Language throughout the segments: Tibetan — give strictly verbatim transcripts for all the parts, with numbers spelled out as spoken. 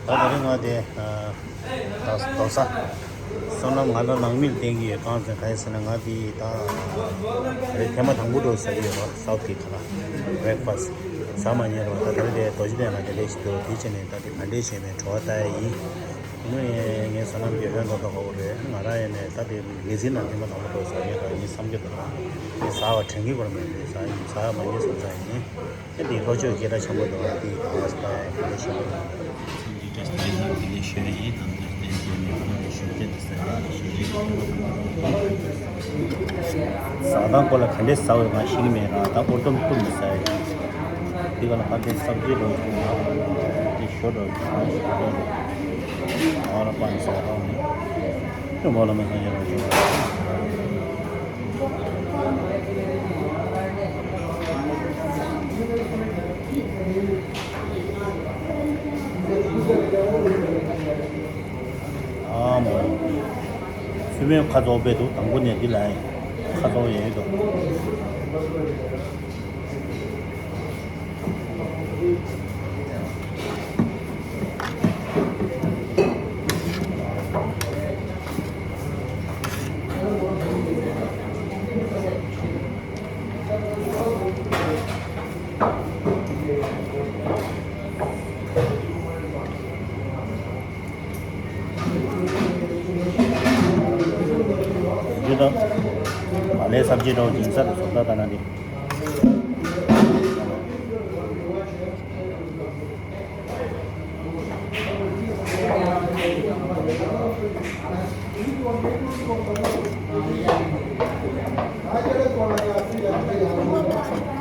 ད་ད་རེས་ང་དེ་ཨ་ད་རྡོ་ས་བསོད་ནམས་ང་ལ་ནང་མིར་བསྟན་གྱི་ཡོད། གང་ཟེར་ག་ཡིན་ཟེར་ན། ང་དེ་ད་རེས་ཐེངས་མ་དང་པོ་འགྲོ་ཟ་གི་ཡོད་ར། སའུ་ཐི་གི་ཁ་ལག་བྷི་རེག་ཕ་སི་ཟ་མ་ཉན་ར། ད་ད་རེས་དེ་རྡོ་རྗེ་གདན་ལ་དེ་འདྲས་ཞིག་འདུག་དེ་བྱས་ནས་ད་དེ་ག་འདྲས་བྱས་ནས་བྲོ་བ་ལྟ་ཡ་ཡིན། ཡིན་ནའི་ངའི་བསོད་ནམས་ཀྱི་ཧོན་ཏོ་ཏོ་ག་བོ་རེད། ང་རང་ཡིན་ནས་ད་དེ་ལི་ཟིན་ན་ཐེངས་མ་དང་པོ་འགྲོ་ཟ་ངེས་ར་ཡིན་བསམ་གྱི་འདུག་ངས་ཟ་བ་དྲན་གྱི་ཡོད་ར་མ་རེད། ཟ་ཡིན་ཟ་མ་ཉན་བསམ་ས་ཡིན། ཨེ་འདི་ལྷོ་ཕྱོགས་སྐད་གྲགས་ཆེན་པོ་འདུག་ཨ་འདི་ག་བ་སི་ད་ག་འདྲ་ཞིག་འདུག་ཟ་སྟངས་སྐོར་ལ་ག་འདྲས་ཟ་བའི་ང་ཤེས་ཀྱི་མེད་ར། ད་ཨོར་དོམ་ཀུན་ནས་ཟ་ཡ་ཡིན། འདི་ག་ལ་ཧ་ཏེ་སབ་ཇི་རོ་ཞུ་ན་འདི་ཞོ་རོ་ཞུ་ན་ཞོ་རོ་ཨ་ར་པན་ཟ་རོ་ནི་ཏུ་མོ་ལ་མ་ཟ་ཡ་རོ་ཞུ། ཨ་མོ། སུས་མོས་ཁ་རྩོག་པས་འདུག་དང་པོ་ནས་འདི་ལ་ཁ་རྩོག་ཡས་འདུག་འདི་དང་། མ་ལས་སབ་ཇི་འདྲ་བོ་ཅིག་ཡིན་ས་རེད། བཟོ་ལྟ་ལྟ་ན་འདི།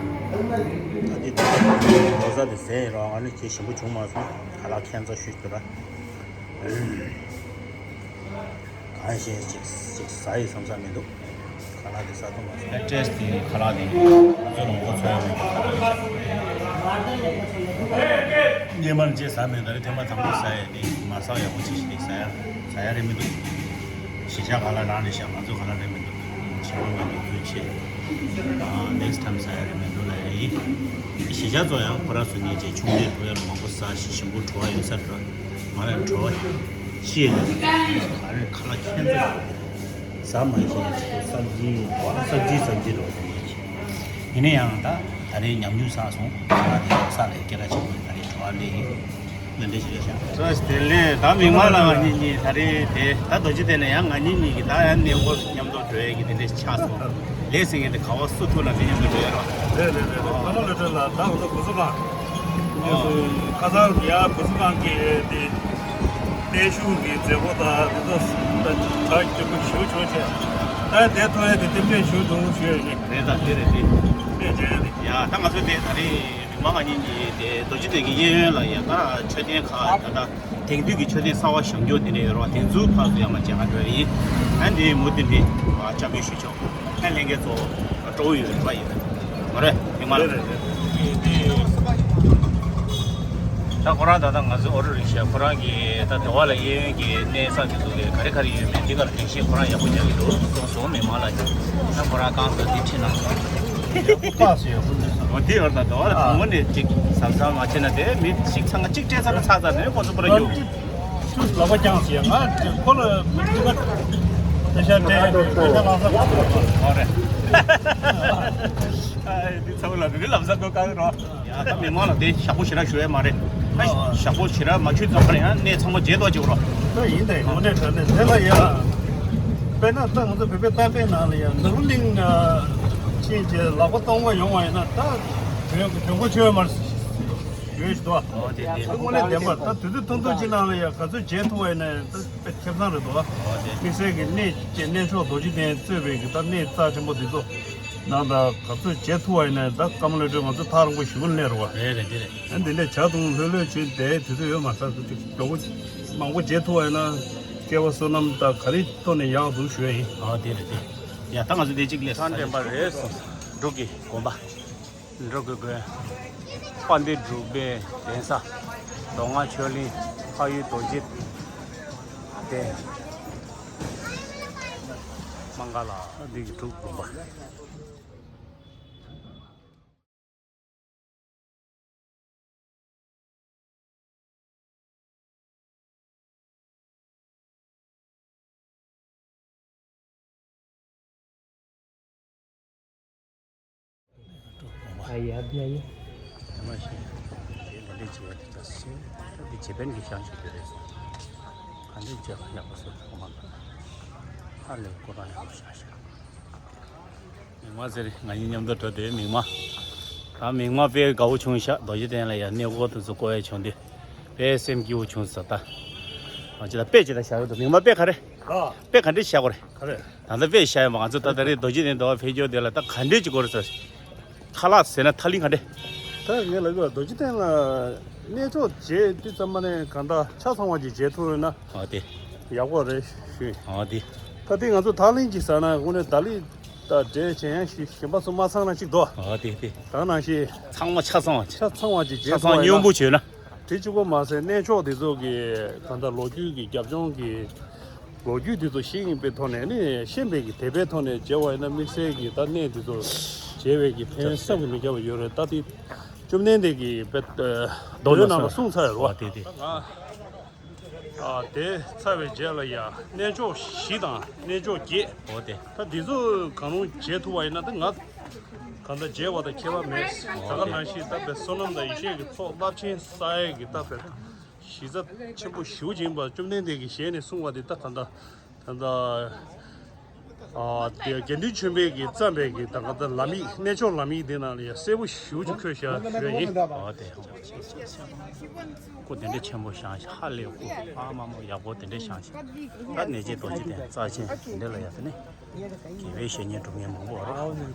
ད་འདི་ལོ་གསར་དེ་ཟས་ཡིན་རོགས། ཨ་ནི་ཁྱེད་ཞིམ་པོ་བྱུང་མ་སོང་། ཁ་ལག་ཁྱད་མཚར་ཤོས་ཤིག་འདུག་ར། གང་ཤེས་ཅིག་ཅིག་ཟ་ཡི་བསམ་ས་མི་འདུག་ཁ་ལག་དེ་ཟ་ཐུབ་མ་སོང་། ཨེ་ཊེས་དེ་ཁ་ལག་དེ་ང་ཚོ་ལོངས་སྤྱོད་ཚོ་ཡ་མེད་པ་ཁ་ལག་ཡིན། སྔོན་མ་ནས་ཅིག་ཟ་མེད། ད་རེས་ཐེངས་མ་དང་པོ་ཟ་ཡ་དེ་མ་ཟ་ཡག་པོ་ཅིག་ཞིག་ཟ་ཡ་ཟ་ཡ་རེད་མི་འདུག་གཞིས་ཆགས་ཁ་ལག་རང་རེད་ཤག་ང་ཚོ་ཁ་ལག་རེད་མི་འདུག་བྱེད་པོ་མི་འདུག་ཚུལ་ཆེ། ནེགསི་ཊེམ་ཟ་ཡ་རེད་མི་འདུག་ལ་ཡ་ཡིན། གཞིས་ཆགས་ཚོ་ཡང་ཁོ་རང་ཚོ་ཉིད་ཅིག་ཆུང་དུས་ཐོག་ཡ་ལ་མང་པོ་ཟ་ཞིང་ཞིམ་པོ་བྲོ་བ་ཡོད་ས་རེད། ང་ལ་བྲོ་བ་ཤེས་ལ་ག་རེ་ཁ་ལག་ཁྱད་མཚར་ཟ་མ་ཤེས་སབ་ཇི་སབ་ཇི་སབ་ཇི་རོ། ཡིན་ན་ཡང་ད་ད་རེས་ཉམས་མྱོང་བསགས་སོང་། ང་དེ་ས་ལ་སྐད་གྲགས་ཆེན་པོ་ད་རེས་བྲོ་བ་ལས་ཡིན། ལ་འདྲེ་ཞིག་རེད་ཤག་བཀྲ་ཤིས་བདེ་ལེགས། ད་མི་མང་ལ་ང་གཉིས་གཉིས་ད་རེས་དེ་ད་རྡོ་རྗེ་གདན་ནས་ཡང་ང་གཉིས་གཉིས་ཀྱིས་ད་ཡང་གནས་སྐོར་མཉམ་དུ་འགྲོ་ཡས་ཀྱི་དེ་འདྲས་ཆགས་སོང་། ལས་ཟེར་མཁན་དེ་ག་བ་སུ་ཐུག་ན་དེ་མཉམ་དུ་འགྲོ་ཡས་རོགས། རེད་རེད་རེད་རེད། ཨ་མ་ལོ་ཁྲོད་ལ་ད་ང་ཚོ་གུ་སུ་ཁང་། ཨ། ཁ་སང་ཡ་གུ་སུ་ཁང་གི་དེ་བརྟན་བཞུགས་ཀྱི་མཛད་སྒོ་དང་དེ་ཚོ་ད་གྲ་རྒྱས་པོ་ཞེ་པོ་བྱུང་བྱས། ད་དེ་ཐོག་ཡ་དེ་རྟེན་འབྲེལ་ཞུ་འདུག་ཞུ་ཡས་རེད། རེད་ད་དེ་རེད་དེ། དེ་བྱས་རེད། ཡ་ད་ང་ཚོ་དེ་ད་རེས། མ་ང་གཉིས་ཀྱིས་དེ་རྡོ་རྗེ་གདན་གྱི་གཡས་གཡོན་ལ་ཡ་ད་མཆོད་རྟེན་ཁག་ད་ལྟ་དེང་དུས་ཀྱི་མཆོད་རྟེན་གསར་བ་བཞེངས་རྒྱུ་དེ་འདྲ་ཡོད་རེད་བ། དེ་ཚོའི་ཕར་ཚུར་ཡར་མར་མཇལ་ཁ་འགྲོ་ཡ་ཡིན། ཨ་འདི་མུ་མཐུད་ནས་བཅར་འདྲི་ཞུ་ཆོག་ཨ་ལྷན་རྒྱས་ཚོ་སྤྲོ་བོ་ཡོད་རེད་པ་ཡིན། མ་རེད་མི་མ་རེད། ད་ཁོ་རང་ད་ལྟ་ང་ཚོའི་ཨོ་ཊོ་རིག་ཤ་ཁོ་རང་གི་ད་དེ་བ་ལ་གཡས་གཡོན་གྱི་གནས་ས་དེ་ཚོ་གི་ག་རེ་ག་རེ་ཡོད་མེད་འདི་གར་གླེང་གཞི་ཁོ་རང་ཡག་པོ་རྒྱག་གི་འདུག་སོང་སོང་མི་མང་ལ་ད་ཁོ་རང་རྐང་ཚ་འདི་ཁྲིད་གནང་སོང་། ཀ་ཟེར་ཡག་པོ་འདུག་འོ་དེ་བར་ན་དོ་བར་ཨ། གོང་མ་ནས་ཅིག་ཟབ་ཟབ་མ་བྱས་ན་དེ་མི་ཞིག་ཚང་མ་གཅིག་སྤྲད་ཚར་ན་ཚར་ཚར་ནས་ཁོ་ཚོ་པར་ཡོད། ཁོ་ལག་པ་བརྐྱངས་ཟེར་ང་ཁོ་ལ་མི་ཐུག་པ་དེ་ཤ་སྤྲད་ཡོད་ཁོ་ལ་ལག་ས་གོ་ཐུབ་པ་རེད། ཨ་འདི་ཚང་མ་ལ་མི་ལམ་སང་གོ་ག་རེ་རོ། ཡ་ད་མི་མང་ལ་དེ་ཞག་པོ་ཞེ་དྲག་ཞུ་ཡ་མ་རེད། ཨ་ཞག་པོ་ཞེ་དྲག་མ་ཞུས་ཙམ་པར་ཡང་གནས་ཚང་མ་མཇལ་རོགས་བྱེད་རོགས། ད་ཡིན་དེ་ངོ་ནས་དྲན་ནས་དེ་ལ་ཡ། དཔེར་ན་ད་ང་ཚོ་བོད་པའི་གཏམ་དཔེའི་ནང་ལ་ཡ་ནོར་བུ་གླིང་ཕྱིན་རྗེས་ལག་པ་སྟོང་པ་ཡོང་བ་ཡིན་ན་ད་གྱོང་གྱོང་པོ་ཆེ་བ་མ་རེད་ཞུ་ཡ་ཞིག་འདུག་ཨོ་དེ་དེ། ད་དངོས་གནས་བདེན་པར་ད་དུས་ཚོད་ཐུང་ཐུང་ཅིག་ནང་ལ་ཡ་ག་ཚོད་མཇལ་ཐུབ་པ་ཡིན་ན་ད་དཔེ་ཁེ་བཟང་རེད་འདུག་ཨོ་དེ། དམིགས་བསལ་གྱི་གནས་ཀྱི་གནས་མཆོག་རྡོ་རྗེ་གདན་གཙོས་པའི་གི་ད་གནས་རྩ་ཆེན་པོ་དེ་ཚོ་ནང་ད་ག་ཚོད་མཇལ་ཐུབ་པ་ཡིན་ན་ད་བཀའ་མོལ་ལས་སྒྲོལ་ང་ཚོ་ཐག་རིང་པོ་ཞེ་པོ་སླེབས་རེད་བ། རེད་རེད་དེ་རེད། ཨ་འདི་འདྲས་བྱ་དུང་ལྷོད་ལྷོད་བྱས་བསྡད་དུས་ཚོད་ཡོད་མ་རེད། ད་ཅིག་མགྱོགས་པོ་མང་པོ་མཇལ་ཐུབ་པ་ཡིན་ན་སྐལ་བ་བསོད་ནམས་ད་ག་རེ་ཐོག་ནས་ཡག་འདུག་ཞུ་ཡ་ཡིན། ཨ་དེ་རེད་དེ། ཡ་ད་ང་ཚོ་དེ་གཅིག་ལས་ས་འདྲེན་པ་རེད་སོང་། འབྲུག་གི་དགོན་པ། འབྲུག་གི་དགོན། དཔལ་ལྡན་འབྲུག་པའི་གདན་ས། མདོ་སྔགས་ཆོས་གླིང་། འཕགས་ཡུལ་རྡོ་རྗེ་གདན། མངྒ་ལ་འདི་གི་འབྲུག་དགོན་པ། ཡ་ཡ་ཡ། ཡ་མ་ཤེས། དེ་འདི་འདྲས་བྱེད་ཡ་དེ་ལྟ་ཞེས། ད་འདི་རྗེ་དཔོན་གྱི་ཞང་ཞུ་རྒྱུ་རེད་སོང་། ག་འདྲས་བྱས་པ་ཡག་པོ་བཟོས་ཐུབ་མ་ག་ཧ་ལས་ཁོ་རང་ཡག་པོ་ཞང་ཞུ། མིག་དམར་ཟེར་ང་གཉིས་མཉམ་དུ་འགྲོ་དེ་མིག་དམར། ད་མིག་དམར་དཔེ་དགའ་བོ་བྱུང་ཤག་རྡོ་རྗེ་གདན་ལ་ཡ་གནས་སྐོར་དེ་ཚོ་བསྐོར་ཡ་བྱུང་དེ། དཔེ་སེམས་སྐྱིད་པོ་བྱུང་ཟེར་ད། ང་ཅི་ད་དཔེ་ཅི་ད་བཞག་ཡོད་དོ་མིག་དམར་དཔེ་ག་རེ། ཨ། དཔེ་ག་འདྲས་བཞག་གོ་རེད། ག་རེ། ད་ལྟ་དཔེ་བཞག་ཡོད་མ་ང་ཚོ་ད་ད་རེས་རྡོ་རྗེ་གདན་དུ་ཕེབས་རྒྱུ་དེ་ལ་ད་ག་འདྲས་ཅིག་དགོས་རེད་ཟེར། ཁ་ལག་ཟེར་ན་ཐག་ལིང་ག་འདྲས། ད་ངས་ལབ་ཡོད་རྡོ་རྗེ་གདན་ལ་གནས་མཆོག་མཇལ་དུས་ཙམ་པ་ནས་གང་ལྟར་ཆ་ཚང་བ་ཅིག་མཇལ་ཐུབ་ཡོད་ན་ཨ་དེ། ཡག་པོ་རེད་ཞུ། ཨ་དེ། ད་དེ་ང་ཚོ་ཐག་ལིང་ཅིག་ཟེར་ན་དངོས་གནས་ད་ལི་ད་འདྲས་བྱེད་ཡང་ཞིག་གཞན་པ་ཚོ་མ་ཚང་ན་ཅིག་འདུག་ཨ་དེ་དེ། ད་ནང་བཞིན་ཚང་མ་ཆ་ཚང་བ་ཆ་ཚང་བ་ཅིག་མཇལ་ཐུབ་པ་ཡིན་ན། དེ་གཅིག་པོ་མ་ཟད་གནས་མཆོག་འདི་ཚོ་གི་གང་ལྟར་ལོ་རྒྱུས་ཀྱི་རྒྱབ་ལྗོངས་ཀྱི་ལོ་རྒྱུས་འདི་ཚོ་ཤེས་ཡིན་པའི་ཐོག་ནས་ནི་ཤེས་པའི་གི་དད་པའི་ཐོག་ནས་མཇལ་བ་ཡིན་ན་དམིགས་བསལ་གྱི་ད་གནས་འདི་ཚོ་མཇལ་བའི་གི་ཕན་ཡོན་བསམ་གྱིས་མི་ཁྱབ་པ་ཡོད་རེད། ད་དེ་བཅོམ་ལྡན་འདས་ཀྱིས་དཔེ་རྡོ་ལོ་ནང་ལ་གསུངས་ཚར་ཡོད་རེད་བ། དེ་དེ། ཨ་དེ་ཚར་བའི་རྗེས་ལ་ཡ་གནས་མཆོག་བཞི་དང་གནས་མཆོག་བརྒྱད། འོ་དེ། ད་འདི་ཚོ་གང་རུང་མཇལ་ཐུབ་པ་ཡིན་ན་ད་ང་གང་ལྟར་མཇལ་བ་དང་ཁྱད་པར་མེད། ད་ག་ནང་བཞིན་ད་དཔེ་བསོད་ནམས་དང་ཡེ་ཤེས་ཀྱི་ཚོགས་རླབས་ཆེན་བསགས་ཡས་ཀྱི་ད་དཔེ་གཞི་རྩ་ཆེན་པོ་ཞེ་པོ་ཅིག་ཡིན་པ་བཅོམ་ལྡན་འདས་ཀྱི་ཞལ་ནས་གསུངས་པ་དེ་ད་གང་ལྟར་གང་ལྟར། ཨ་དེ་དགེ་འདུན་ཆོས་འཕེལ་གྱིས་བརྩམས་པའི་གི་ད་གང་ལྟར་ལམ་ཡིག་གནས་མཆོག་ལམ་ཡིག་དེ་ནང་ལ་ཡང་གསལ་པོ་ཞེ་པོ་ཅིག་འཁོད་བཞག་ཞུ་ཡ་ཡིན། ཨ་དེ། སྐུ་དེ་འདྲ་ཆེན་པོ་བཞེངས་ཤག་ཧ་ལས་སྐུ་ཨ་མ་མོ་ཡག་པོ་དེ་འདྲ་བཞེངས་ཤག་ད་གནས་མཇལ་རྡོ་རྗེ་གདན་རྩ་ཆེན་དེ་འདྲ་ལ་ཡ་དེ་ནི་དགེ་བའི་བཤེས་གཉེན་སྒྲུབ་མཁན་མང་པོ་ཡོད་རེད།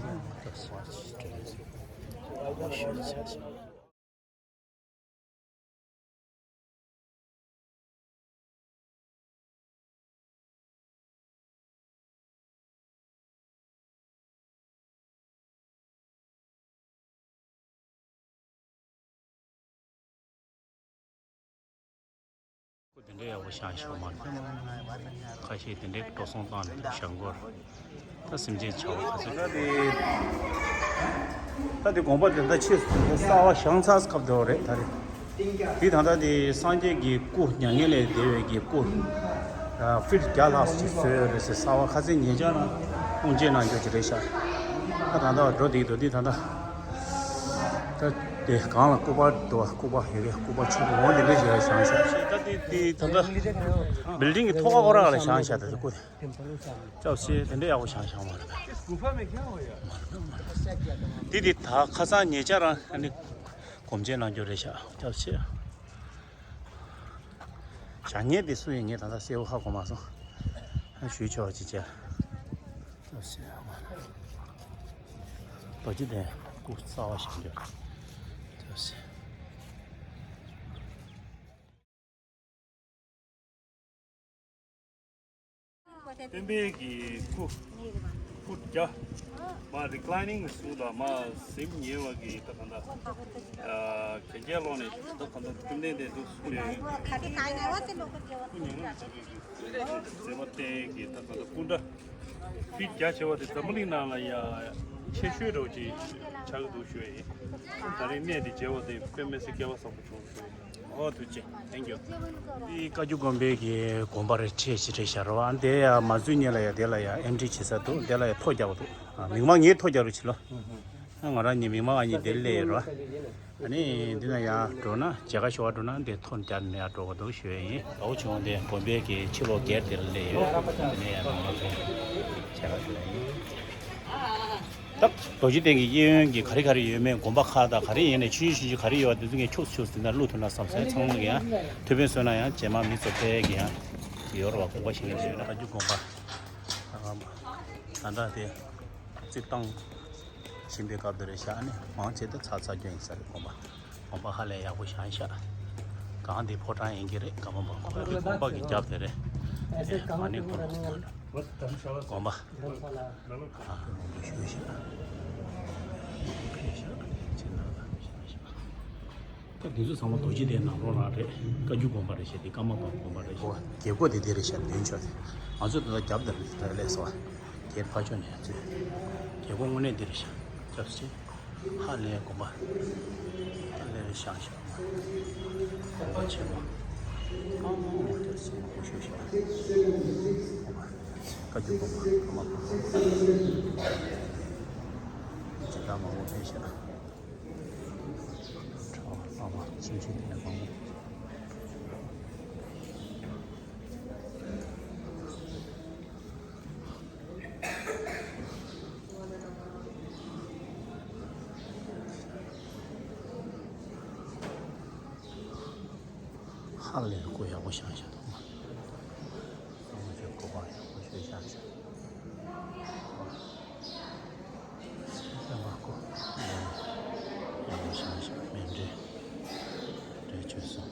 དེ་འདྲའི་ཡག་པོ་བཞེངས་ཤོག་མ་རེད། ཁ་ཤས་དེ་འདྲའི་འགྲོ་སོང་བཏང་ནས་བཞེངས་དགོས་རེད། ད་སེམས་ཅན་བྱ་བ་ག་ཚོད་ད་དེ་ད་དེ་དགོན་པ་དེ་ད་ཆེས་གསར་བ་བཞེངས་ཚར་སྐབས་དེ་བ་རེད་ད་རེད། དེ་ད་ལྟ་དེ་སངས་རྒྱས་ཀྱི་སྐུ་མྱ་ངན་ལས་འདས་པའི་གི་སྐུ་ཕིཊ་བརྒྱ་ལྷག་ཅིག་བཟོས་ཡོད་རེད་ཟེར། གསར་བ་ཁ་སང་ཉེ་ཆར་ན་དབུ་འབྱེད་གནང་རྒྱུ་ཅིག་རེད་ཤག་ད་ད་ལྟ་འགྲོ་བསྡད་འདུག་འདི་ད་ལྟ་ད་དེ་གང་ལ་སྐུ་པར་འདུག་སྐུ་པར་ཡོད་རེད། སྐུ་པར་ཆེན་པོ་འོ་དེ་འདྲ་ཞིག་ལ་བཞེངས་ཤག་ད་དེ་དེ་ད་ལྟ་བིལ་ཌིང་གི་ཐོག་ཁ་ཁོ་ར་ལ་བཞེངས་ཤག་ད་དེ་སྐུ་དེ་སྐྱབས་ཤེ་དེ་འདྲ་ཡག་པོ་བཞེངས་ཤག་མ་རེད། དེ་དེ་ད་ཁ་སང་ཉེ་ཆར་རང་ཨ་ནི་དབུ་འབྱེད་གནང་རྒྱུ་རེད་ཤག་སྐྱབས་ཤེ། བཞེངས་མཁན་དེ་སུ་ཡིན་ངས་ད་ལྟ་གསལ་པོ་ཧ་གོ་མ་སོང་། ཞུས་ཆོག་ཅིག་བྱས། རྡོ་རྗེ་གདན་སྐུ་རྩ་བ་བཞེངས་རྒྱུ། སྟོན་པའི་གི་སྐུ། སྐུ་བརྒྱ། མ་རི་ཀ་ལའི་ནིང་གི་གསུང་དང་མ་གཟིམ་ཉལ་བ་གི་ད་ག་འདྲ། གན་རྐྱལ་སློང་ནས་ད་ག་འདྲ་བཅོམ་ལྡན་འདས་འདུག་གསུང་ཡོད། སྐུ་ཉལ་ཁང་བྱེད་པའི་གི་མཛེས་མ་བསྟན་གི་ད་ག་འདྲ་སྐུ་འདྲ། ཕི་བརྒྱ་བྱེད་པ་དེ་འཛམ་བུ་གླིང་ནང་ལ་ཡ་ཆེ་ཤོས་འདྲ་བོ་ཅིག་ཆགས་ཀྱི་འདུག་ཞུ་ཡ་ཡིན། ད་རིང་གནས་འདི་མཇལ་བ་དེ་དཔེ་མི་སྲིད་སྐལ་བ་བཟང་པོ་བྱུང་སོང་། ཨོ་ཐུགས་རྗེ་ཆེ། Thank you། འདི་བཀའ་བརྒྱུད་དགོན་པའི་གི་དགོན་པ་རེད། ཁྲལ་ཞིག་རེད་ཤག་རེད་བ། ཨ་འདི་ཡ་མ་བཟོས་ཉེ་ལ་ཡ་དེ་ལ་ཡ་ཨེན་ཊི་རི་བྱེད་ས་འདུག་དེ་ལ་ཡ་ཐོ་རྒྱག་པ་འདུག་མིག་དམར་ངས་ཐོ་རྒྱག་རོགས་བྱེད་ལོ། ང་རང་གཉིས་མིག་དམར་ཨ་གཉིས་དེ་སླེབས་ཡོད་རེད་བ། ཨ་ནི་འདི་ན་ཡ་འགྲོ་ན་མཇལ་ཁ་ཞུ་བ་འགྲོ་ན་འདི་ཐོ་རྒྱག་ནས་ཡ་འགྲོ་དགོས་འདུག་ཞུ་ཡ་ཡིན། དགའ་བོ་བྱུང་། འདི་དགོན་པའི་གི་ཕྱི་ལོགས་སྒེར་དེ་ལ་སླེབས་ཡོད། དེ་ནས་ཡ་ནང་ལོགས་ལ་མཇལ་ཁ་ཞུ་ཡ་ཡིན། ད་རྡོ་རྗེ་གདན་གྱི་གཡས་གཡོན་གྱི་ག་རེ་ག་རེ་ཡོད་མེད། དགོན་པ་ཁག་དང་ག་རེ་ཡིན་ནའི་ཆུང་ཆུང་ཆུང་ཆུང་ག་རེ་ཡོད་པ་དེ་ཚོ་ངས་ཁྱུག་ཙམ་ཁྱུག་ཙམ་དེ་འདྲ་བླུགས་ཐུབ་ན་བསམ་སོང་། ཚང་མ་གི་ཡང་ཐུགས་ཕན་གསོས་ན་ཡང་རྗེས་མ་མི་ཚོ་ཕལ་གྱི་ཡང་ཡོད་རེད་བ། དགོངས་པ་བཞེས་མཁན་ཡོད་ན། བཀའ་བརྒྱུད་དགོན་པ་ད་ལྟ་དེ་རྩིག་བཏང་བཞིན་པའི་སྐབས་དེ་རེད་ཤག་ནི་མང་ཆེ་ད་ཚར་ཚར་རྒྱུ་ཡིན་ས་རེད། དགོན་པ་དགོན་པ་ཧ་ལས་ཡག་པོ་བཞེངས་ཤག་གང་དེ་ཕོ་བྲང་ཡིན་གྱི་རེད། ཀརྨ་པ་དགོན་པ་གི་དགོན་པ་གི་རྒྱབ་དེ་རེད། དེ་ཨ་ནི་དགོན་པ་དགོན་པ། དགོན་པ། ཨ་ཁུ་མང་པོ་ཞུ་ཞིག་ཨ་ཁུ་ཞིག་ཕྱིན་ན་ཞིག་ཞིག་ད་དེ་ཚོ་ཚང་མ་རྡོ་རྗེ་གདན་ནང་ལོགས་རང་རེད། བཀའ་བརྒྱུད་དགོན་པ་རེད་ཤག་དེ་ཀརྨ་པ་དགོན་པ་རེད་ཤག་ཨོ། རྒྱལ་སྒོ་དེ་དེ་རེད་ཤག་མདུན་ཕྱོགས་དེ། ང་ཚོ་ད་ལྟ་རྒྱབ་དེ་རེད་སླེབས་སོང་། རྒྱལ་ཕར་ཕྱོགས་ནས་ཚུར། རྒྱལ་སྒོ་དངོས་གནས་འདི་རེད་ཤག་སྐྱབས་སུ་མཆི། ཧ་ལས་དགོན་པ། ཧ་ལས་རེད་ཤག་ཤག་དགོན་པ་ཆེན་པོ། ཨ་མ་མ་སྐྱབས་སུ་མཆི། མང་པོ་ཞུ་ཤག་དགོན་པ། བཀའ་བརྒྱུད་དགོན་པ་ཀརྨ་པ། སྦྱིན་བདག་མང་པོ་ཕེབས་ཤག་ཆུང་ཆུང་དེ་ལ་མང་པོ། ཧ་ལས་སྐུ་ཡག་པོ་བཞེངས་བཞག་འདུག་ཨ་མ་ཚོས་གོ་བ་ཡག་པོ་ཞིག་བཞེངས་བཞག་སེམས་པ་སྐུ་ཡག་པོ་བཞེངས་བཞག་མེ་འབྲས་འབྲས་བཅོས་སོང་།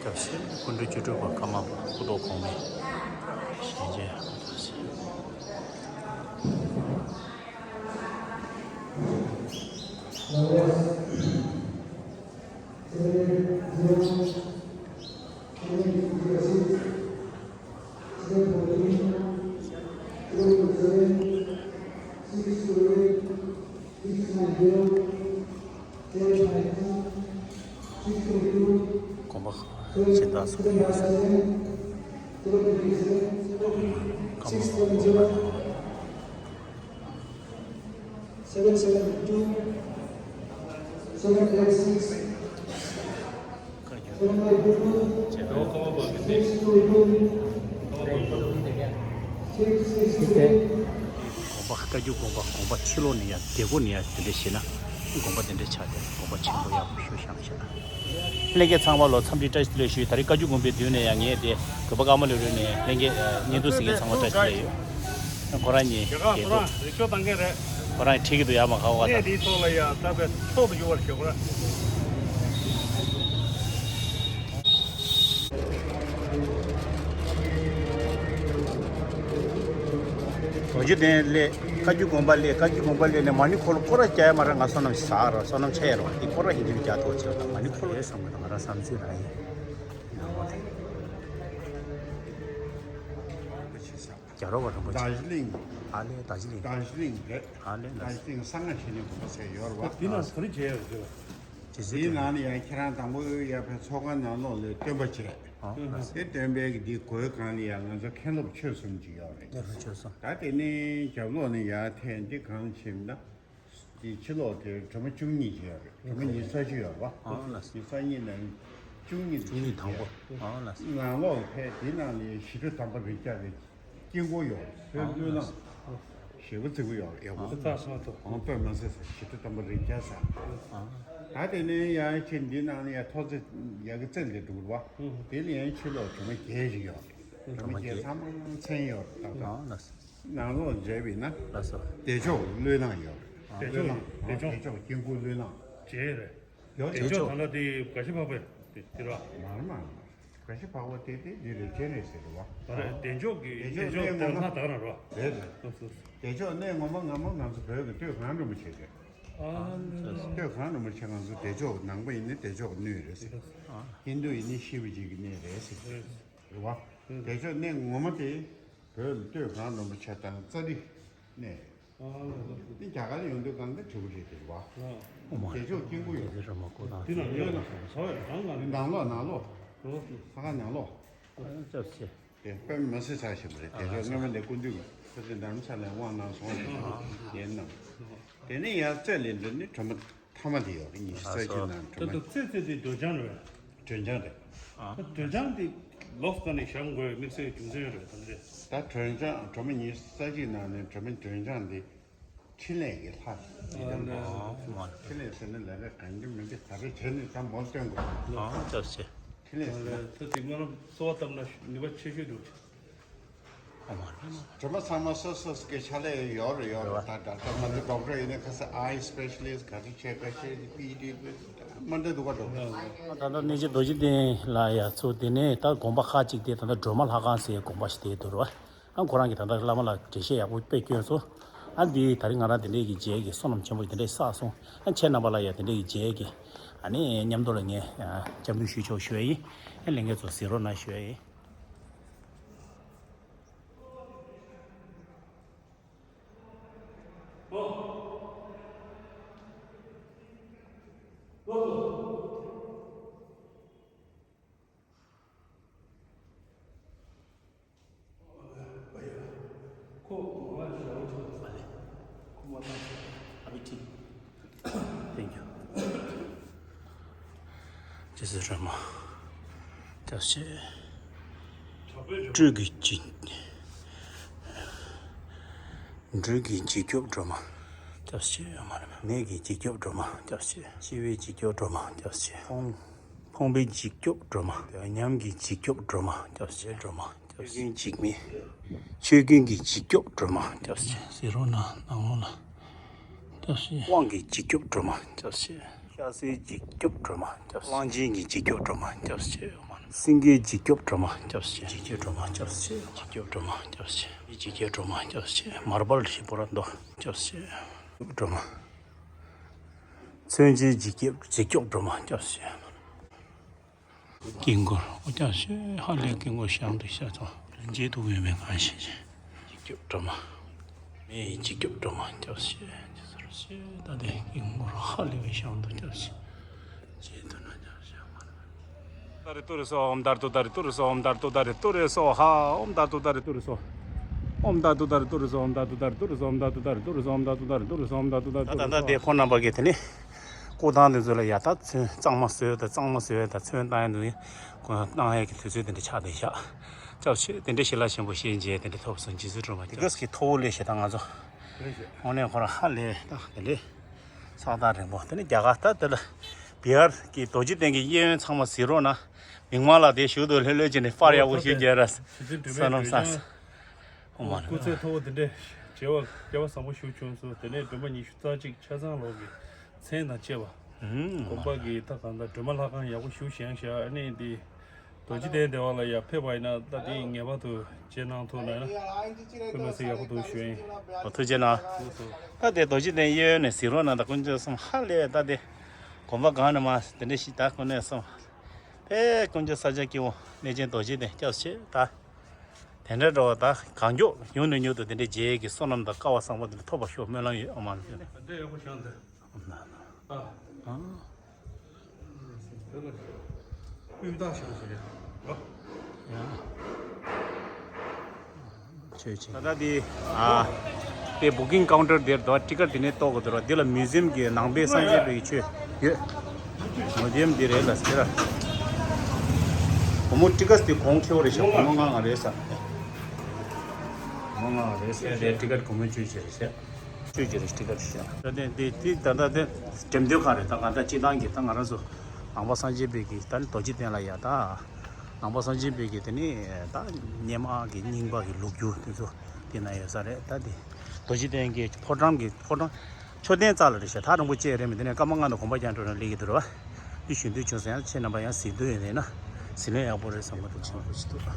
སྐབས་སུ་སྐུ་མགྲོན་བཅུ་དྲུག་པ་ཀརྨ་པ་སྐུ་ཐོག་གོང་མའི་ཞལ་མཇལ་ཡག་པོ་ཐོབ་ཟིན། དགོན་པ་སྦྱིན་བདག་སོགས་ཡོད་ས། ཀརྨ་པ་དགོན་པ་དང་། Seven seven two, seven eight six, seven eight two, six two two, six six two eight. དགོན་པ་བཀའ་བརྒྱུད་དགོན་པ་དགོན་པ་ཕྱི་ལོགས་ནས་ཡང་སྡེ་སྒོ་ནས་ཡང་དེ་འདྲ་བྱས་ན་དགོན་པ་དེ་འདྲ་ཆགས་ཏེ་དགོན་པ་ཆེན་པོ་ཡག་པོ་ཞིག་བཞེངས་བཞག་ལྷན་རྒྱས་ཚང་མ་ལ་འཚམས་འདྲི་བཀྲ་ཤིས་བདེ་ལེགས་ཞུ། ད་རེས་བཀའ་བརྒྱུད་དགོན་པའི་མདུན་ནས་ཡང་ངས་དེ་བོད་པ་ཀརྨ་ལེ་ལོས་ནས་ལྷན་རྒྱས་བརྙན་ཐུང་གཟིགས་མཁན་ཚང་མ་བཀྲ་ཤིས་བདེ་ལེགས་ཡོད། ཁོ་རང་གཉིས་རྒྱལ་པོ་རང་རིག་སྐྱོར་བཏང་མཁན་རེད། ཁོ་རང་ཁྲིད་ཀྱི་འདུག་ཡ་མ་ཁ་བ་གནས་ད་འདིའི་ཐོག་ལ་ཡ་ད་བས་ཐོག་ཏུ་ཡོད་པར་ཞོག་ར། རྡོ་རྗེ་གདན་སླེབས། བཀའ་བརྒྱུད་དགོན་པ་སླེབས། བཀའ་བརྒྱུད་དགོན་པ་སླེབས་ནས་མ་ཎི་འཁོར་ལོ་སྐོར་ར་རྒྱག་ཡ་མ་ར་ང་བསོད་ནམས་ཤིག་ཟ་ར། བསོད་ནམས་ཆེ་ཡ་ར་བ་འདི་སྐོར་ར་ཡིན་གྱི་རྒྱག་ཐུབ་ཆེ་བ་དང་མ་ཎི་འཁོར་ལོ་ཡོད་བསམ་གི་འདུག་ང་ར་བསམ་ཚུལ་རང་ཡིན། ཡང་བ་དེ། རྒྱ་རོ་བ་རིན་པོ་ཆེ། རྡོ་རྗེ་གླིང་། ཨ་ལེ་རྡོ་རྗེ་གླིང་། རྡོ་རྗེ་གླིང་རེད། ཨ་ལེ་ལ། རྡོ་རྗེ་གླིང་གསང་སྔགས་ཆེན་མོའི་དགོན་པ་ཟེར་ཡོད་རེད་བ། འདི་ནང་ག་རེ་བྱས་ཡོད་རེད། ཇི་སྲིད་དེའི་དེ་ནང་ནས་ཡང་ཁྱེད་རང་དང་པོ་ཡར་ཕེབས་ཚོགས་ཁང་ནང་ལོགས་ལ་སྟོན་པ་བྱས། ཨ་ལ། དེ་སྟོན་པའི་གི་འདི་སྒོའི་སྒང་ལ་ཡང་ང་ཚོ་མཁན་སློབ་ཆོས་གསུམ་ཅིག་ཡོད་རེད། ལེགས་པའི་ཆོས་གསུམ། ད་དེ་ནས་རྒྱབ་ལོགས་ནས་ཡར་ཐད་འདི་སྒང་ཕྱིན་ན། དེ་ཕྱི་ལོགས་དེར་སྒྲོལ་མ་བཅུ་གཉིས་ཅིག་ཡོད་རེད། སྒྲོལ་མ་ཉི་ཤུ་རྩ་གཅིག་ཡོད་རེད་བ། ཨ་ལ། ཉི་ཤུ་རྩ་གཉིས་ནས་བཅུ་གཉིས། བཅུ་གཉིས་དང་པོ། ཨ་ལ། ནང་ལོགས་ཕེབས་དེ་ནང་ནས་ཞི་ཁྲོ་དམ་པ་རིགས་བརྒྱ་རེད། དཀྱིལ་འཁོར་ཡོད་རེད། ཨ་བློས་བླངས་ཞེ་པོ་བརྩེགས་པོ་ཡོད་རེད། ཡག་པོ། ཨ་དཔེ་མ་སྲིད་ས་ཞི་ཁྲོ་དམ་པ་རིགས་བརྒྱ་ཟེར། ཨ་ད་དེ་ནས་ཡང་ཕྱིན་འདི་ནང་ནས་ཡང་ཐོག་བརྩེགས་ཡ་གི་རྩེ་ལས་འགྲོ་གི་རེད་བ། དེ་ལ་ཡང་ཕྱི་ལོགས་སྒྲོལ་མ་བརྒྱད་ཅིག་ཡོད་རེད། སྒྲོལ་མ་བརྒྱད་ཚང་མ་མཚན་ཡོད་རེད་ད་ལྟ། ཨ་ལ། ནང་ལོགས་མཇལ་བས་ན། ལགས་སོ། བདེ་མཆོག་བློས་བླངས་ཡོད་རེད། བདེ་མཆོག་བློས་བླངས། བདེ་མཆོག་བདེ་མཆོག་དཀྱིལ་འཁོར་བློས་བླངས། བྱས་རེད། ཡོད་རེད། བདེ་མཆོག་ད་ལྟ་དེ་དགའ་ཤི་འཕགས་པའི་དེ་དེ་ར། མ་རེད་མ་རེད། དགའ་ཤི་འཕགས་པ་དེ་དེ་འདི་རེད། ཅན་རེད་ཟེར་རེད་བ། མ་རེད། བདེ་མཆོག་གི་བདེ་མཆོག་བདེ་མཆོག་གནས་ངོ་མ། དེ་ལྷ་དག་ར་རོ། རེད་རེད། ལགས་སོ། བདེ་མཆོག་གནས་ངོ་མ་ངོ་མ་ང་ཚོ་བོད་ཀྱི་སྟོད་གངས་རིན་པོ་ཆེ་རེད། ཨ་ལ། སྟོད་གངས་རིན་པོ་ཆེ་ང་ཚོ་བདེ་མཆོག་ནང་པ་ཡིན་ན་བདེ་མཆོག་གི་སྣོད་རེད་ཟེར། ཧིན་རྡུ་ཡིན་ན་ཤི་བ་ཅིག་གི་གནས་རེད་ཟེར། རེད། རེད་བ། བདེ་མཆོག་གནས་ངོ་མ་དེ་བོད་ལ་སྟོད་གངས་རིན་པོ་ཆེ་དང་ཙཱ་རི་གནས། ཨ་ལ་ལ། འདི་རྒྱ་གར་ཡོང་དུས་གང་ག་བྲིས་པ་རེད་དེ་རེད་བ། ཨོ་མ། བདེ་མཆོག་དཀྱིལ་འཁོར་ཡོད། དེ་རེད་མ་གོ་དང་། འདི་ནང་ཡོད་ན་ཟ་བས་གང་ལ། འདི་ནང་ལོགས་ནང་ལོགས། ཨོ། ས་ཁ་ནང་ལོགས། ཨ་ལྕགས་ཆེ། དེ་དཔེ་མི་སྲིད་ཚར་ཞིག་རེད། དེ་ཚོ་སྔོན་མ་ནས་སྐུ་མདུན་ཁ་སང་རྡ་རམ་ས་ལའི་དབང་གནང་སོང་ཞིག་ཡིན་ནམ། དེ་ནས་ཡར་རྩེ་ལས་འགྲོ་ནི་སྒྲོལ་མ་ཐ་མ་དེ་ཡོད་རེད། ཉི་ཤུ་རྩ་གཅིག་ནང་ད་སྒྲོལ་མ། ད་རྩེ་རྩེ་དེ་སྒྲོལ་ལྗང་རེད། སྒྲོལ་ལྗང་རེད། ད་སྒྲོལ་ལྗང་དེ་ལོགས་ཀ་ནས་བཞེངས་དགོས་དམིགས་བསལ་རྒྱུ་མཚན་རེད་དམ་རེད། ད་སྒྲོལ་ལྗང་སྒྲོལ་མ་ཉི་ཤུ་རྩ་གཅིག་ནང་ནས་སྒྲོལ་མ་སྒྲོལ་ལྗང་དེ་ཕྲིན་ལས་ཀྱི་ལྷ་ཞིག་ཡིན་ནམ། ཨ་ལས། ཕྲིན་ལས་ཟེར་ན་ལས་ཀ་གང་རྒྱུ་མི་འདི་ག་རེ་བྱས་ནས་ད་མོ་སྟོན་དགོས། ཨ་ལྕགས་ཆེ། ཕྲིན་ལས་ཟེར་ན། ད་དེ་སྨོན་ལམ་གསོལ་བ་བཏབ་ན་ནུས་པ་ཆེ་ཤོས་འདུག་ཨོ་མ་རེད། སྒྲོལ་མ་ཚང་མ་སོ་སོ་སོ་གི་ཕྱག་ལས་ཡོད་རེད་ཡོད་རེད། ད་ད་ལྟ་ང་ཚོ་ཌོག་ཊར་ཡིན་ན་ཁ་སང་eye specialist ག་རེ་བྱས་ག་བྱས་པི་ཨེཆ་ཌི་མ་འདྲ་འདུག་ག་འགྲོ། ད་ལྟ་གནས་ཆེན་རྡོ་རྗེ་གདན་ལ་ཡ་ཚུར་དེ་ནས་ད་དགོན་པ་ཁག་ཅིག་དེ་ད་ལྟ་སྒྲོལ་མ་ལྷ་ཁང་ཟེར་དགོན་པ་ཞིག་དེ་འདུག་རེད་བ། ཨ་ཁོ་རང་གིས་ད་ལྟ་བླ་མ་ལ་འགྲེལ་བཤད་ཡག་པོ་དཔེ་བསྐྱོན་སོང་། ཨ་འདི་ད་རིང་ང་རང་དེ་འདྲས་ཀྱི་མཇལ་གྱི་བསོད་ནམས་ཆེན་པོ་དེ་འདྲས་བསགས་སོང་། ཨ་ཁྱེད་རྣམ་པ་ལ་ཡ་དེ་འདྲས་ཀྱི་མཇལ་གྱི། ཨ་ནི་མཉམ་དུ་ལ་ངས་སྐྱབས་འཇུག་ཞུ་ཆོག་ཞུ་ཡ་ཡིན། ཨ་ལྷན་རྒྱས་ཚོ་གཟིགས་རོགས་གནང་ཞུ་ཡ་ཡིན། ཁོ་ང་ཞལ་བ་ཆེ་བ་ལས་ཁོ་མ་བཏང་ ཟེར་སྒྲོལ་མ་སྐྱབས་མཆི། སྤྲུལ་གྱི་འཇིགས། སྤྲུལ་གྱི་འཇིགས་སྐྱོབ་སྒྲོལ་མ་སྐྱབས་མཆི། ཡོད་མ་རེད། ནད་ཀྱི་འཇིགས་སྐྱོབ་སྒྲོལ་མ་སྐྱབས་མཆི། ཤི་བའི་འཇིགས་སྐྱོབ་སྒྲོལ་མ་སྐྱབས་མཆི། ཕོངས་ཕོངས་པའི་འཇིགས་སྐྱོབ་སྒྲོལ་མ། ཉམ་གྱི་འཇིགས་སྐྱོབ་སྒྲོལ་མ་སྐྱབས་མཆི། སྒྲོལ་མ་སྐྱབས་མཆི། ཆོས་ཀུན་འཇིགས་མེད། ཆོས་ཀུན་གྱི་འཇིགས་སྐྱོབ་སྒྲོལ་མ་སྐྱབས་མཆི། ཟེར་རོ་ན་ནང་ལོགས་ལ། སྐྱབས་མཆི། དབང་གི་འཇིགས་སྐྱོབ་སྒྲོལ་མ་སྐྱབས་མཆི། ཤ་ཟའི་འཇིགས་སྐྱོབ་སྒྲོལ་མ་སྐྱབས་མཆི། གླང་ཆེན་གྱི་འཇིགས་སྐྱོབ་སྒྲོལ་མ་སྐྱབས་མཆི། སེང་གེའི་འཇིགས་སྐྱོབ་སྒྲོལ་མ་སྐྱབས་མཆི། འཇིགས་སྐྱོབ་སྒྲོལ་མ་སྐྱབས་མཆི། འཇིགས་སྐྱོབ་སྒྲོལ་མ་སྐྱབས་མཆི། མིའི་འཇིགས་སྐྱོབ་སྒྲོལ་མ་སྐྱབས་མཆི། མར་པ་ལ་ཧྲི་པོ་ར་མདོ་སྐྱབས་མཆི། སྒྲོལ་མ། མཚོན་ཆའི་འཇིགས་སྐྱོབ་འཇིགས་སྐྱོབ་སྒྲོལ་མ་སྐྱབས་མཆི། དཀྱིལ་འཁོར་ཨོ་ཀྱང་ཤོད་ཧ་ལས། དཀྱིལ་འཁོར་ཞལ་དུ་ཤར་ཚོ། ལན་གཅིག་ཏུ་འོད་མའི་ངང་བཞིན་བཞིན། འཇིགས་སྐྱོབ་སྒྲོལ་མ། མིའི་འཇིགས་སྐྱོབ་སྒྲོལ་མ་སྐྱབས་མཆི། ད་དེ་དཀྱིལ་འཁོར་ཧ་ལས་པའི་ཞལ་དུ་སྐྱབས་མཆི། ཅེས་དུ་ན་སྐྱབས་མཆི། ཏུ་རེ་ཏུ་རེ་སོ། ཨོཾ་ཏུ་ཏུ་རེ་ཏུ་རེ་སོ། ཨོཾ་ཏུ་ཏུ་རེ་ཏུ་རེ་སོ་ཧ། ཨོཾ་ཏུ་ཏུ་རེ་ཏུ་རེ་སོ། ཨོཾ་ཏུ་ཏུ་རེ་ཏུ་རེ་སོ། ཨོཾ་ཏུ་ཏུ་རེ་ཏུ་རེ་སོ། ཨོཾ་ཏུ་ཏུ་རེ་ཏུ་རེ་སོ། ཨོཾ་ཏུ་ཏུ་རེ་ཏུ་རེ་སོ། ཨོཾ་ཏུ་ཏུ་རེ་ཏུ་རེ་སོ། ད་ད་ལྟ་དེ་ཁོང་རྣམ་པ་གིས་དེ་ནི་སྐུ་ཐང་དེ་ཚོ་ལ་ཡ་ད་ཚོན་གཙང་མ་བཟོས་དང་གཙང་མ་བཟོས་དང་ཚོན་བཏང་ཡ་དེ་ཚོ་བཏང་ཡ་གི་དུས་ཚོད་དེ་འདྲ་ཆགས་བསྡད་ཤག་སྐྱབས་མཆི། དེ་འདྲ་ཞི་ལྷག་ཆེན་པོ་ཞེས་མཇལ་དེ་འདྲ་ཐོབ་སོང་། རྗེ་བཙུན་སྒྲོལ་མ་དེ་ག་ས་གི་ཐོག་ལས་ཞེ་ད་ང་ཚོ་དངོས་གནས་ཁོ་རང་ཧ་ལས་ད་དེ་ལས། ས་ཐག་རིང་པོ། དེ་ནས་རྒྱ་གར་ད་དེ་ལ་བི་ཧར་གྱི་རྡོ་རྗེ་གདན་གྱི་གཡས་གཡོན་ཚང་མ་གཟིགས་རོགས་གནང་། མིག་མངས་ལ་དེ་ཞུགས་འདུག་ལྷོད་ལྷོད་བྱས་ནས་པར་ཡག་པོ་ཞིག་རྒྱག་ར། བསོད་ནམས་བསགས། ཨོ་མ་ལ། སྐུ་ཚེ་མཐོ་བོ་དེ་འདྲས་བྱེད་པ་སྐལ་བ་བཟང་པོ་ཞིག་བྱུང་སོང་། དེ་ནས་སྒྲོལ་མ་ཉི་ཤུ་རྩ་གཅིག་ཆ་ཚང་ལོ་གི་མཚན་དང་བཅས་པ། ཨུམ། དགོན་པ་གི་ད་གང་ལྟར་སྒྲོལ་མ་ལྷ་ཁང་ཡག་པོ་ཞིག་བཞེངས་ཤག་ཨ་ནི་འདི། རྡོ་རྗེ་གདན་དེ་བ་ལ་ཡར་ཕེབས་པ་ཡིན་ན་ད་དེ་ངེས་པར་དུ་མཇལ་གནང་ཐུབ་ན་ན། དཔེ་མི་སྲིད་ཡག་པོ་འདུག་ཞུ་ཡིན། ཨོ་ཐུགས་རྗེ་གནང་། ད་དེ་རྡོ་རྗེ་གདན་གཡས་གཡོན་ནས་གཟིགས་རོགས་གནང་། ད་དཀོན་མཆོག་གསུམ་ཧ་ལས། ད་དེ་དགོན་པ་གང་ནས་མ་དེ་འདྲ་ཞིག་ད་ཁོ་ནས་གསུམ་དཔེ་དཀོན་མཆོག་ས་སྐྱ་སྐྱིད་པོ་གནས་ཆེན་རྡོ་རྗེ་གདན་སྐྱབས་མཆི། ད་དེ་འདྲ་འགྲོ་བ་ད་གང་མགྱོགས་མྱུར་ནས་མྱུར་དུ་དེ་འདྲ་མཇལ་གྱི་བསོད་ནམས་དང་སྐལ་བ་བཟང་པོ་དེ་འདྲ་ཐོབ་པར་ཤོག་སྨོན་ལམ་ཡོད། ཨོ་མ་ལ། དེ་འདྲ་ཡག་པོ་བཞག་འདུག་ཨ། ཨ། དེ་ལ་དབུས་བདག་ཞང་ཞེས་རེད། ཡ། ཆོས་ཆེ། ད་ལྟ་འདི་ཨ་པའི་བུ་ཀིང་ཀའུན་ཊར་དེར་འདུག་ཊི་ཀེ་ཊི་དེ་ནས་གཏོང་དགོས་འདུག་ར། འདི་ལ་མིའུ་ཛི་ཡམ་གྱི་ནང་པའི་སངས་རྒྱས་པའི་ཆོས་ཡོད། མིའུ་ཛི་ཡམ་འདི་རེད་ལ་ཟེར་ར། བུ་མོ་ཊི་ཀེ་ཊི་དེ་གོང་ཁེ་བོ་རེད་ཤག་བུ་མོ་ལྔ་ལྔ་རེད་ཟེར། བུ་མོ་ལྔ་ལྔ་རེད་ཟེར། དེ་ཊི་ཀེ་ཊི་བུ་མོ་བཅུ་བཅུ་རེད་ཟེར། བཅོས་ཀྱི་རེད། ཊི་ཀེ་ཊི་ཤག་ད་དེ་དེ་དེ་ད་ལྟ་དེ་འགྲེམས་སྟོན་ཁང་རེད། ད་ག་ད་སྤྱི་བཏང་གི་ད་ང་རང་ཚོ་ནང་པ་སངས་རྒྱས་པའི་གི་ད་ནི་རྡོ་རྗེ་གདན་ལ་ཡ་ད་ནང་པ་སངས་རྒྱས་པའི་གི་དེ་ནི་ད་སྔོན་མ་གི་རྙིང་པ་གི་ལོ་རྒྱུས་དེ་ཚོ་དེ་ན་ཡོད་ས་རེད། ད་དེ་རྡོ་རྗེ་གདན་གྱི་ཕོ་བྲང་གི་ཕོ་བྲང་མཆོད་རྟེན་རྩ་ལ་རེད་ཤག་ད་རིང་པོ་བཅས་རེད། མི་དེ་ནས་སྐར་མ་ལྔ་ནང་དགོན་པ་རྒྱག་འགྲོ་ན་ལེགས་ཀྱི་འདུག་ར་བ། འདི་ཞུ་འདོད་བྱུང་ཟེར་ཡང་ཁྱེད་རྣམ་པ་ཡང་གཟིགས་འདོད་ཡོད་ན་གཟིགས་ལན་ཡག་པོ་རེད་བསམ་པ་དེ་བྱུང་བ་ཞིག་འདུག་ར།